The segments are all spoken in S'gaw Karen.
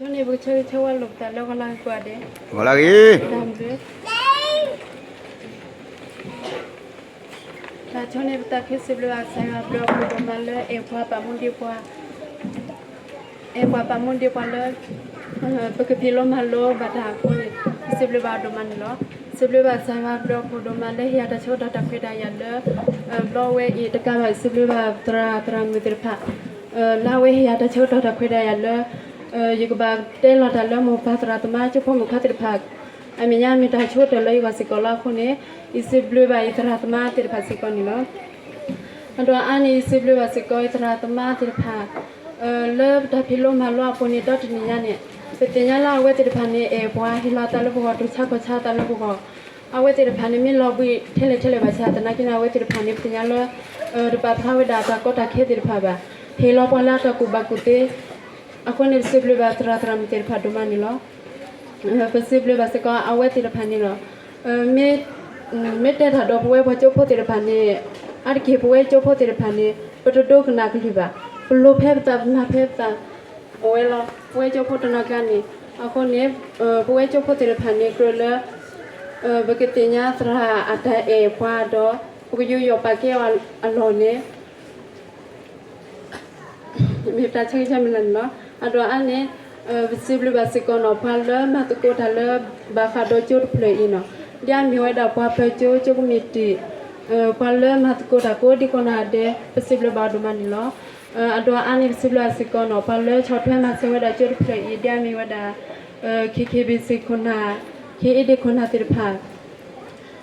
ဆိန့ၣ် ပကဆိဆိဝဲလိာ်ပသးလၢဂီၤလၢဂ့ၤကိးဂၤဒဲး, ဂီၤလၢဂ့ၤ, တၢ်မုာ်, တၢ်ဆိန့ၣ် ပသးခုစံးဘျုးဘၣ်ကစၢ်ယွၤဘျုးအဖှိၣ်ဒိၣ်မးလၢအဲၣ်ပှၤပာ်မူဒံးပှၤ အဲၣ်ပှၤပာ်မူဒံးပှၤလၢ ပကဖံးလိမၤလိဘၣ်တၢ်အဃိန့ၣ် ပစံးဘျုးဘၣ်အီၤဒိၣ်မးန့ၣ်လီၤ. စံးဘျုးဘၣ်ကစၢ်ယွၤဘျုးအဖှိၣ်ဒိၣ်မးလၢဟ့ၣ်ယၤတၢ်ဆၢကတီၢ်တၢ်ခွဲးတၢ်ယာ်လၢ ဘျီဝဲအံၤတကးဘၣ် စံးဘျုးဘၣ်သရၣ်သရၣ်မုၣ်သ့ၣ်တဖၣ် လၢအဝဲဟ့ၣ်ယၤတၢ်ဆၢကတီၢ်တၢ်ခွဲးတၢ်ယာ်လၢ ယကဘၣ်တဲလီၤတၢ်လၢမိၢ်ပၢ်သရၣ်သမါကၠိဖိမုၣ်ခွါသ့ၣ်တဖၣ် အမဲာ်ညါမ့ၢ်တၢ်ဆိကတၢၢ်လၢယဂီၢ်စ့ၢ်ကီးလီၤအဃိန့ၣ် ယစံးဘျုးဘၣ်ယသရၣ်သမါသ့ၣ်တဖၣ်စ့ၢ်ကီးန့ၣ်လီၤ. အဒိးအါန့ၣ် ယစံးဘျုးဘၣ်စ့ၢ်ကီးယသရၣ်သမါသ့ၣ်တဖၣ် လၢပတၢ်ဖံးလိမၤလိအပူၤန့ၣ် ဒီတနံၤညါန့ၣ် ပသ့ၣ်ညါလၢအဝဲသ့ၣ်တဖၣ်န့ၣ် အဲၣ်ပှၤဟ့ၣ်လီၤအသးလၢပဂီၢ် တူၢ်ဆါခီၣ်ဆါအသးလၢပဂီၢ် အဝဲသ့ၣ်တဖၣ်န့ၣ် မ့ၢ်လီၤဘှံးထဲလဲၣ်ထဲလဲၣ်ဘၣ်ဆၣ်သနာ်က့န့ၣ် အဝဲသ့ၣ်တဖၣ်န့ၣ် ပသ့ၣ်ညါလၢ တပာ်ဖျါဝဲဒၣ်တၢ်ကီတၢ်ခဲသ့ၣ်တဖၣ်ဘၣ် ဟ့ၣ်လီၤပှၤလၢအတၢ်ကူၣ်ဘၣ်ကူၣ်သ့ အဃိန့ၣ် ပစံးဘျုးဘၣ်သရၣ်သရၣ်မုၣ်သ့ၣ်တဖၣ်ဒိၣ်မးန့ၣ်လီၤ. ပစံးဘျုးဘၣ်စ့ၢ်ကီးအဝဲသ့ၣ်တဖၣ်န့ၣ်လီၤ. မ့ၢ်တဲတၢ်ဒီးပဝဲပှၤကၠိဖိသ့ၣ်တဖၣ်န့ၣ် အါတက့ၢ်ပဝဲကၠိဖိသ့ၣ်တဖၣ်န့ၣ် ပတဒိကနၣ်ကလုၢ်ဘၣ်. ပလိၤဖဲပသး ပမၤဖဲပသး အဝဲလီၤ. ပဝဲကၠိဖိတနီၤကျါန့ၣ် အဃိန့ၣ် ပဝဲကၠိဖိသ့ၣ်တဖၣ်န့ၣ် ကြၢးလၢ ပကသ့ၣ်ညါသရၣ်အတၢ်အဲၣ်ပှၤဒီး ပကယူးယီၣ်ပာ်ကဲအီၤအလီၢ်န့ၣ် မ့ၢ်ပတၢ်ဆၢဂ့ၤဆၢမုၢ်လၢ်န့ၣ်လီၤ. အဒိးအါန့ၣ် ပစံးဘျုးဘၣ်စ့ၢ်ကီးနီၣ် ပှၤလၢမၤသကိးတၢ်လၢ ဘၣ်ဃးဒီးကၠိတဖျၢၣ်အံၤနီၣ် ဒ်အမ့ၢ်ဝဲဒၣ်ပှၤပၢၤကၠိ ကၠိကမံးတံာ် ပှၤလၢမၤသကိးတၢ်ကိးဒံကိးနီၢ်ဂၤဒဲး ပစံးဘျုးဘၣ်အီၤဒိၣ်မးန့ၣ်လီၤ. အဒိးအါန့ၣ် ပစံးဘျုးဘၣ်စ့ၢ်ကီးနီၣ် ပှၤလၢဆီၣ်ထွဲမၤစၢၤဝဲဒၣ်ကၠိတဖျၢၣ်အံၤ ဒ်အမ့ၢ်ဝဲဒၣ် ခ့ခ့ဘ့ၣ်စ့ၣ်ခိၣ်နၢ် ခ့အ့ဒ့ၣ်ခိၣ်နၢ်သ့ၣ်တဖၣ်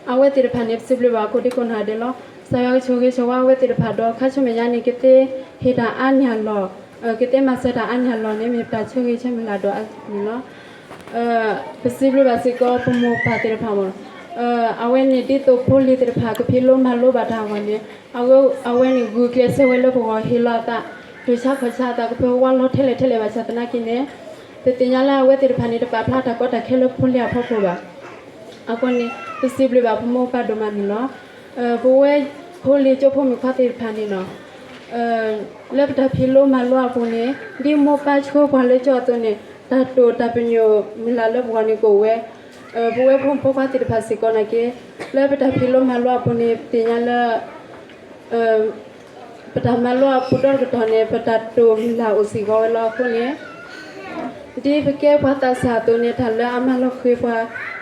အဝဲသ့ၣ်တဖၣ်န့ၣ် ပစံးဘျုးဘၣ်ကိးဒံကိးနီၢ်ဂၤဒဲးလီၤ. ကစၢ်ယွၤကဆိၣ်ဂ့ၤဆိၣ်ဝါအဝဲသ့ၣ်တဖၣ်ဒီး ခါဆူမဲာ်ညါန့ၣ် ကသ့ဟ့ၣ်တၢ်အါန့ၢ်အလီၢ် ကသ့မၤစၢၤတၢ်အါန့ၢ်အလီၢ်န့ၣ် မ့ၢ်ပတၢ်ဆၢဂ့ၤဆၢမုၢ်လၢ်ဒိၣ်အါန့ၣ်လီၤ. ပစံးဘျုးဘၣ်စ့ၢ်ကီးပမိၢ်ပၢ်သ့ၣ်တဖၣ်မ့ၢ် အဝဲန့ၣ်ဒ်သိးဖိလံၤသ့ၣ်တဖၣ်ကဖံးလိမၤလိဘၣ်တၢ်အဂီၢ်န့ၣ် အဝဲန့ၣ်ဂုာ်ကျဲးစၢးဝဲလၢပဂီၢ် ဟ့ၣ်လီၤအသး တူၢ်ဆါခီၣ်ဆါအသး ကဖၢဝဲလီၤထဲလဲၣ်ထဲလဲၣ်ဘၣ်ဆၣ်သနာ်က့န့ၣ် ပသ့ၣ်ညါလၢအဝဲသ့ၣ်တဖၣ်န့ၣ် တပာ်ဖျါတၢ်ကီတၢ်ခဲလၢဖိလံၤအဖီခိၣ်ဘၣ်. အဃိန့ၣ် ပစံးဘျုးဘၣ်ပမိၢ်ပၢ်ဒိၣ်မးန့ၣ်လီၤ. ပဝဲဖိလံၤကၠိဖိမုၣ်ခွါသ့ၣ်တဖၣ်န့ၣ်နီၤ လၢပတၢ်ဖံးလိမၤလိအပူၤန့ၣ် ဒ်မိၢ်ပၢ်ဆှၢပှၤလၢကၠိအသိးန့ၣ် တၢ်တိာ်တၢ်ပညိၣ်မုၢ်လၢ်လၢပဂီၢ်န့ၣ်ကအိၣ်ဝဲ, ပဝဲဖိမုၣ်ဖိခွါသ့ၣ်တဖၣ်စ့ၢ်ကီးနာ်က့ လၢပတၢ်ဖံးလိမၤလိအပူၤန့ၣ် ပသ့ၣ်ညါလၢ ပတၢ်မၤလိအပူၤဒီတကတီၢ်န့ၣ် ပတၢ်တိာ်မုၢ်လၢ်အိၣ်စ့ၢ်ကီးဝဲလီၤ. အဃိန့ၣ် ဒ်ပကဲပှၤသးစၢ်အသိးန့ၣ် တၢ်လၢအမၤလီၤဃံၤပှၤ တုၤပှၤဆိပဖီတၢၣ်န့ၣ် ကျဲ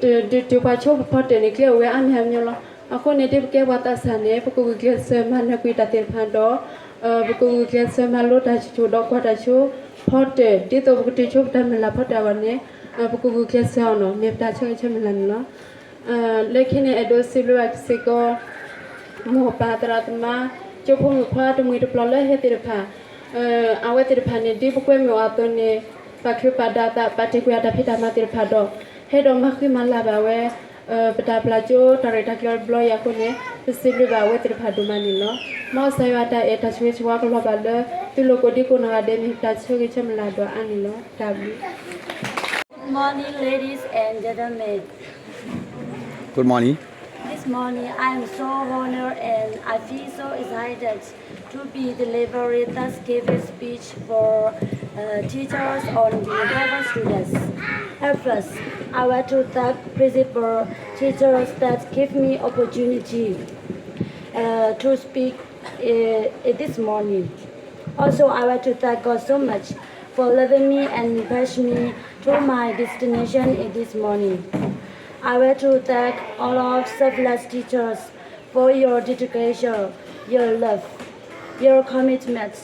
အိၣ်ဝဲအါမံၤအါမံၤလီၤ. အဃိန့ၣ် ဒ်ပကဲပှၤသးစၢ်န့ၣ် ပကဂုာ်ကျဲးစၢးမၤနၢၤကွံာ်တၢ်သ့ၣ်တဖၣ်ဒီး ပကဂုာ်ကျဲးစၢးမၤလိတၢ်ဆိၣ်ဆိၣ်ဒီးကွၢ်တၢ်ဆိဖီတၢၣ် ဒ်သိးပကတုၤဆိပတၢ်မုၢ်လၢ်ဖီတၢၣ်အဂီၢ်န့ၣ် ပကဂုာ်ကျဲးစၢးအီၤနီၤ မ့ၢ်ပတၢ်ဆၢဂ့ၤဆၢမုၢ်လၢ်န့ၣ်လီၤ. လၢခံန့ၣ် အဲၣ်ဒိးစံးဘျုးဘၣ်စ့ၢ်ကီး မိၢ်ပၢ်သရၣ်သမါ ကၠိဖိမုၣ်ခွါတမှံၤတပျီၤလၢဟဲသ့ၣ်တဖၣ် အဝဲသ့ၣ်တဖၣ်န့ၣ် ဒ်ပကွဲမုာ်အီၤအသိးန့ၣ် ပာ်ချူပာ်ဒါသး ပာ်တ့ၢ်ကွံာ်အတၢ်ဖံးတၢ်မၤသ့ၣ်တဖၣ်ဒီး ဟဲဒီးမၤဃံမၤလၤဘၣ်ဝဲ ပတၢ်ပျၢ်ကၠိတၢ်ရဲၣ်တၢ်ကျဲၤတဘျီအံၤအဃိန့ၣ် ပစံးဘျုးဘၣ်အဝဲသ့ၣ်တဖၣ်ဒိၣ်မးန့ၣ်လီၤ. မ်ကစၢ်ယွၤအတၢ်အဲၣ်တၢ်ဆိၣ်ဂ့ၤဆိၣ်ဝါကလီၤဘၣ်လၢ သုလိၤကိးဒံကိးနီၢ်ဂၤဒဲးန့ၣ် ပတၢ်ဆၢဂ့ၤဆၢမုၢ်လၢ်ဒိၣ်အါန့ၣ်လီၤ. တၢ်ဘျုး Good morning, ladies and gentlemen. Good morning. This morning, I am so honored and I feel so excited to be delivering Thanksgiving speech for uh, teachers on behalf of students. At first, I want to thank principal teachers that give me opportunity uh, to speak uh, this morning. Also, I want to thank God so much for loving me and bless me to my destination in this morning. I want to thank all of selfless teachers for your dedication, your love, your commitment,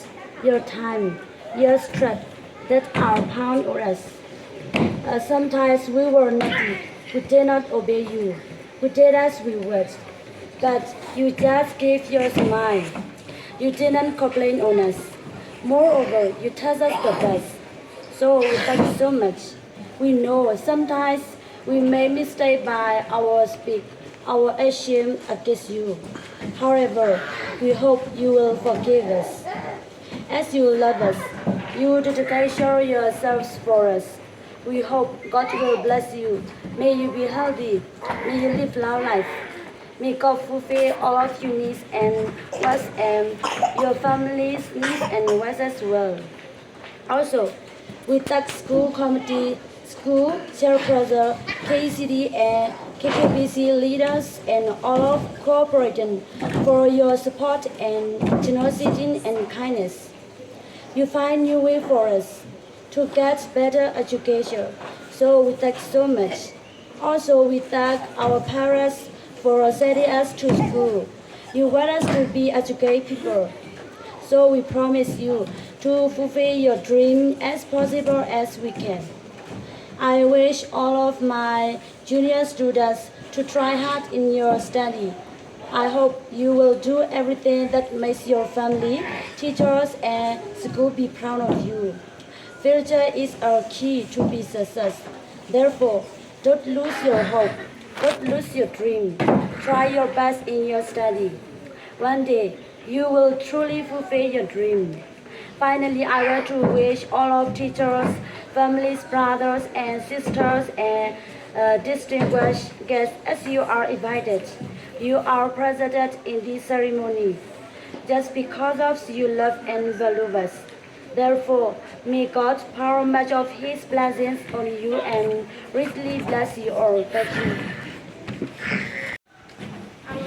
your time, your strength that are upon us. Uh, sometimes we were naughty, we did not obey you, we did as we would, but you just gave your smile. You didn't complain on us. Moreover, you taught us the best. So we thank you so much. We know sometimes we make mistake by our speak, our action against you. However, we hope you will forgive us. As you love us, you dedicate yourselves for us. We hope God will bless you. May you be healthy. May you live long life. May God fulfill all of your needs and wants and your family's needs and wants as well. Also, We thank school committee, school chairperson, K E C D and K K B C leaders and all of cooperation for your support and generosity and kindness. You find new way for us to get better education. So we thank so much. Also, we thank our parents for sending us to school. You want us to be educated people. So we promise you to fulfill your dream as possible as we can. I wish all of my junior students to try hard in your study. I hope you will do everything that makes your family, teachers, and school be proud of you. Future is our key to be success. Therefore, don't lose your hope. Don't lose your dream. Try your best in your study. One day, you will truly fulfill your dream. Finally, I want to wish all of teachers, families, brothers, and sisters, and uh, distinguished guests as you are invited. You are presented in this ceremony just because of you love and value us. Therefore, may God pour much of His blessings on you and richly bless you all. Thank you. မ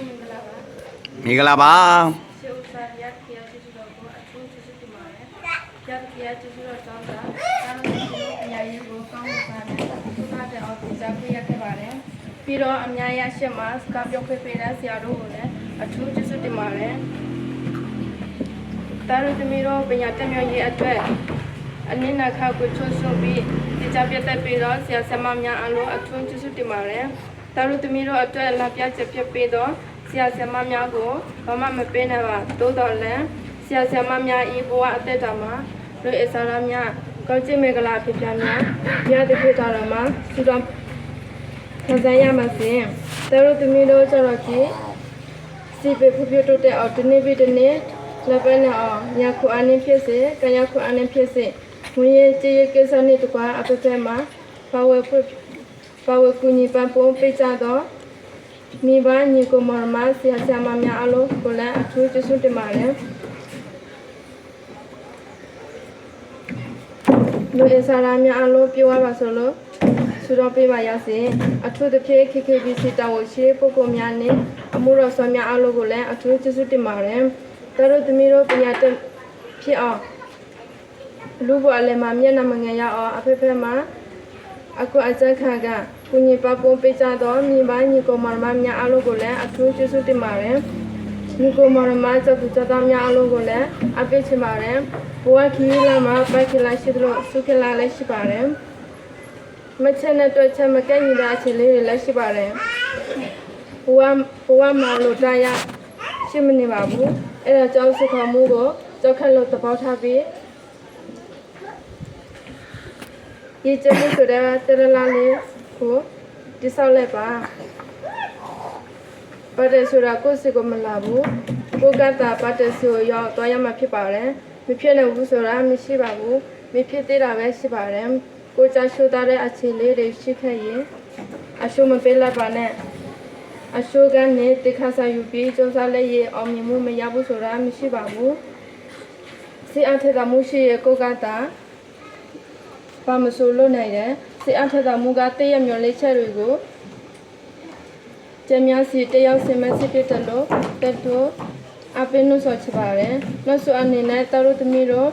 င်္ဂလာပါ မင်္ဂလာပါ ရှေးဦးစွာဘုရားသခင်ရဲ့ကျေးဇူးတော်ကိုအထူးကျေးဇူးတင်ပါတယ်။ ဘုရားသခင်ရဲ့ကျေးဇူးတော်ကြောင့်သာ သားတော်သခင်တို့ပညာရေးကိုကောင်းမွန်စွာနဲ့သုခတဲ့အောင်သင်ကြားခွင့်ရခဲ့ပါတယ်။ ပြီးတော့အများရဲ့အရှေ့မှာစကားပြောခွင့်ပေးတဲ့ဆရာတို့ကိုလည်းအထူးကျေးဇူးတင်ပါတယ်။ သားတို့သမီးတို့ပညာတတ်မြောက်ရေးအတွက်အနစ်နာခံကိုချိုးဆိုပြီးသင်ကြားပြသပေးတော့ဆရာဆရာမများအားလုံးအထူးကျေးဇူးတင်ပါတယ်။ သားတို့သမီးတို့အတွက်လမ်းပြချက်ဖြစ်ပေးသောဆရာဆရာမများကိုဘာမှမပေးနိုင်ပါ။ သို့သော်လည်းဆရာဆရာမများ၏ဘဝအသက်တာမှာလူအင်ဆရာများကောင်းချီးမင်္ဂလာအဖြစ်များဘုရားသခင်တော်တော်မှာဆုတောင်းခံစားရပါစေ။ သားတို့သမီးတို့ကြတော့ကြည်စည်ပင်ဖွံ့ဖြိုးတိုးတက်အောင်တစ်နေ့ပြီးတစ်နေ့လက်ပဲနဲ့အောင်ညာခုအာနည်းဖြစ်စေကညာခုအာနည်းဖြစ်စေငွေရေးကြေးရေးကိစ္စနှင့်တကွာအပဖဲမှာပါဝင် ပါဝင်ကူညီပံ့ပိုးပေးကြသောမိဘညီကိုမောင်မဆရာဆရာမများအားလုံးကိုလည်းအထူးကျေးဇူးတင်ပါတယ်။ လူအင်ဆရာများအားလုံးပြည့်ဝပါစေလို့ဆုတောင်းပေးပါရစေ။ အထူးသဖြင့် KKBC တာဝန်ရှိပုဂ္ဂိုလ်များနှင့်အမှုတော်ဆောင်များအားလုံးကိုလည်းအထူးကျေးဇူးတင်ပါတယ်။ သားတို့သမီးတို့ပညာတတ်ဖြစ်အောင် လူ့ဘဝအလယ်မှာမျက်နှာမငယ်ရအောင်အဖက်ဖက်မှာအကွက်အစမ်းခံကကူညီပံ့ပိုးပေးကြသောမိဘညီကိုမောင်မများအားလုံးကိုလည်းအထူးကျေးဇူးတင်ပါတယ်။ ညီကိုမောင်မကျော်သူကျော်သားများအားလုံးကိုလည်းအားပေးချင်ပါတယ်။ ဘဝခရီးလမ်းမှာပန်းခံလမ်းရှိသလိုဆူခံလမ်းလည်းရှိပါတယ်။ မချက်နဲ့တွက်ချက်မကိုက်ညီတဲ့အခြေအနေတွေလည်းရှိပါတယ်။ ဘဝဘဝမှာလိုတအားရရှိမနေပါဘူး။ အဲဒါကြောင့်စိတ်ခေါ်မှုကိုကြောက်ခက်လို့သဘောထားပြီး ယဉ်ကျေးမှုဆိုတဲ့တလလလေးကိုတည်ဆောက်လိုက်ပါ။ ပါတယ်ဆိုတာကိုယ့်ဆီကိုမလာဘူး။ ကိုယ့်ကသာပါတယ်ဆီကိုရောက်သွားရမှာဖြစ်ပါတယ်။ မဖြစ်နိုင်ဘူးဆိုတာမရှိပါဘူး။ မဖြစ်သေးတာပဲရှိပါတယ်။ ကိုယ်ကြိုက်ဆိုးသားတဲ့အခြေအနေတွေရှိခဲ့ရင်အရှုံးမပေးလိုက်ပါနဲ့။ အရှုံးကနေသင်ခန်းစာယူပြီးကြိုးစားလိုက်ရင်အောင်မြင်မှုမရဘူးဆိုတာမရှိပါဘူး။ စိတ်အားထက်သန်မှုရှိရင်ကိုယ့်ကသာ ဘာမဆိုလုပ်နိုင်တယ်။ စိတ်အားထက်သန်မှုကသင့်ရဲ့မျှော်လင့်ချက်တွေကိုကျဲများဆီတယောက်ဆီမှန်းဆီဖြစ်တယ်လို့ပဲတို့အားပေးနှိုးဆော်ချင်ပါတယ်။ နောက်ဆုံးအနေနဲ့သားတို့သမီးတို့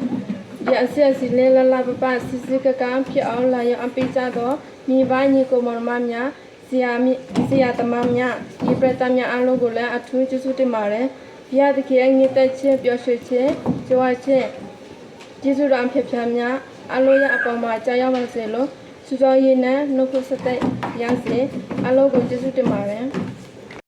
ဒီအဆင့်အဆင့်လေးလလပပစီစီကကဖြစ်အောင်လာရောက်အားပေးကြသောမိဘညီကိုမောင်မများဆရာမဆရာသမားများညီပရိသတ်များအားလုံးကိုလည်းအထူးကျေးဇူးတင်ပါတယ်။ ဘုရားသခင်ရဲ့ငြိမ်သက်ခြင်းပျော်ရွှင်ခြင်းကြွားခြင်း ကျေးဇူးတော်အဖျားဖျားများအားလုံးရဲ့အပေါ်မှာကြားရောက်ပါစေလို့ဆုတောင်းရင်းနဲ့နှုတ်ခွန်းဆက်သရစေ။ အားလုံးကိုကျေးဇူးတင်ပါတယ်။